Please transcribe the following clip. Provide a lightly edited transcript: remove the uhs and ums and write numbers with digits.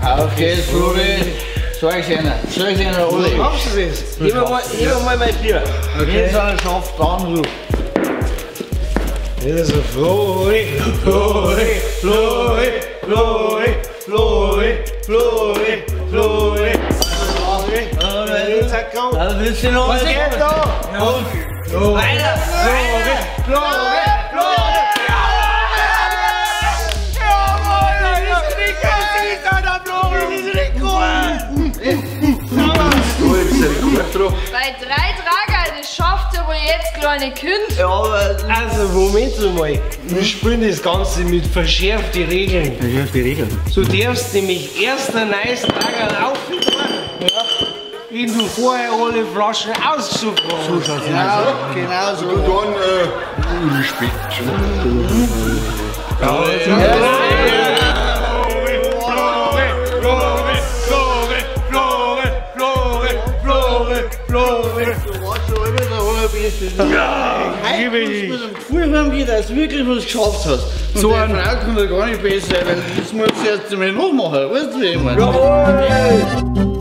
Auf geht's, Flori. Zeig's ihnen. Zeig's ihnen alle. Schaffst du das? Gib mir mal mein Bier. Okay. Jetzt einer schafft, dann du. Das ist Flori, Flori, Flori, Flori, Flori, Flori, Flori. Also willst du noch? Was geht da? Und weiter! Flori, Flori, Flori! Bei 3 Trager, das schafft aber jetzt kleine Kind. Ja, aber also Moment mal, wir spielen das Ganze mit verschärften Regeln. Verschärfte Regeln? Du darfst nämlich erst ein neues Trager aufmachen, ja, wenn du vorher alle Flaschen ausgesucht hast. So schaut's aus. Genau so. Und dann, Respekt. Ja, ja, heute musst du mit dem Gefühl heimgehen, dass du wirklich was geschafft hast. Und so eine Frau kann ja gar nicht besser sein, weil das muss ich erst einmal nachmachen. Weißt du, wie ich meine? Jawohl!